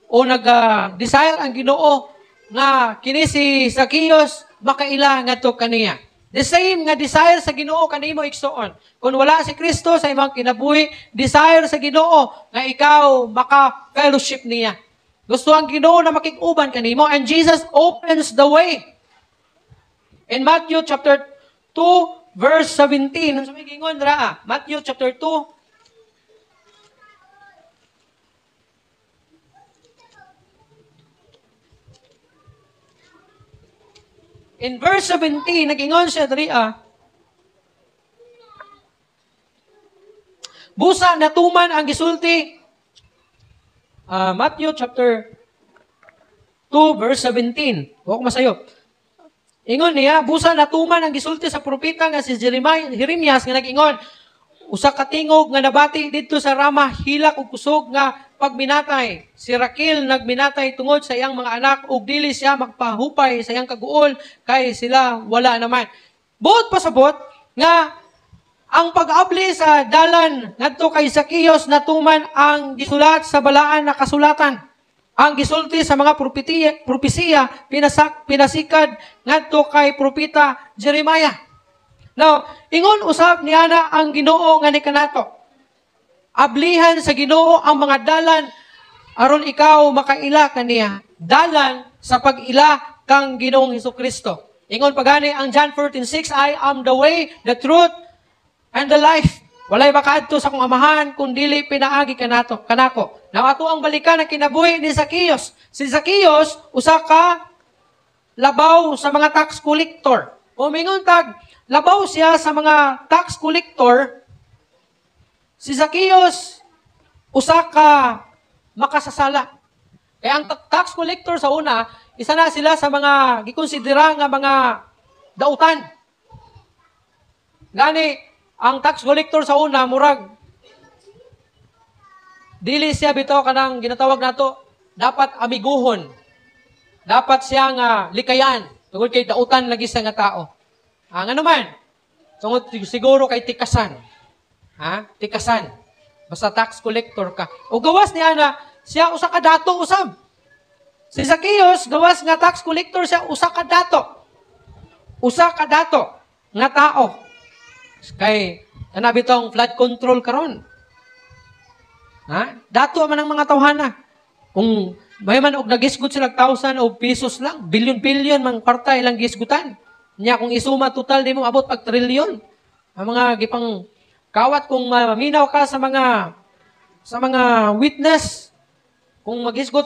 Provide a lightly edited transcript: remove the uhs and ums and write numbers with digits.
o nag-desire ang Ginoo nga kini si Zacchaeus makaila ngadto kaniya. The same nga desire sa Ginoo kanimo, igsoon. Kung wala si Kristo sa imong kinabuhi, desire sa Ginoo nga ikaw maka-fellowship niya. Gusto ang Ginoo na makig-uban kanimo, and Jesus opens the way. In Matthew chapter 2 verse 17, unsa may giingon ra? Matthew chapter 2. In verse 17, nag-ingon siya diri busa natuman ang gisulti. Matthew chapter 2 verse 17. Wa ko masayop. Ingon niya, busa natuman ang gisulti sa propeta nga si Jeremias nga nag-ingon, usa ka tingog nga nabati didto sa Rama, hilak ug kusog nga pagminatay. Si Raquel nagminatay tungod sa iyang mga anak ug dili siya magpahupay sa iyang kaguol kay sila wala naman. Buot pasabot nga ang pag-abli sa dalan ngadto kay Zacchaeus natuman ang gisulat sa balaan na kasulatan. Ang gisulti sa mga propesiya pinasikad ngadto kay propeta Jeremiah. Now, ingon usab niana ang Ginoo nga ni kanato. Ablihan sa Ginoo ang mga dalan aron ikaw makaila kaniya. Dalan sa pag-ila kang Ginoong Hesukristo. Ingon pagani ang John 14:6, I am the way, the truth, and the life. Walay makaadto sa akong amahan kung dili pinaagi kanato kanako. Now ato ang balikan ang kinabuhi ni Zacchaeus. Si Zacchaeus usa ka labaw sa mga tax collector. O mingon tag labaw siya sa mga tax collector. Si Zacchaeus usa ka makasasala. Kaya ang tax collector sa una, isa na sila sa mga gikonsidera nga mga dautan. Gani ang tax collector sa una murag dili siya bitaw kanang ginatawag nato dapat amiguhon. Dapat siya nga likayan tungod kay dautan lagi siya nga tao. Ang ano man, tungod siguro kay tikasan. Ha? Tikasan. Basta tax collector ka. O gawas niya na siya usa ka dato usab. Si Zacchaeus gawas nga tax collector siya usa ka dato. Usa ka dato nga tao. Kay ana bitong flood control karon. Ha? Dato man ang mga tawhana. Kung may man og nagisgot sila 1,000 o pesos lang, billion-billion mang kwarta ilang gisgutan. Nya kung isuma total di mo abot pag trilyon. Ang mga gipang kawat kung maminaw ka sa mga witness, kung magisgot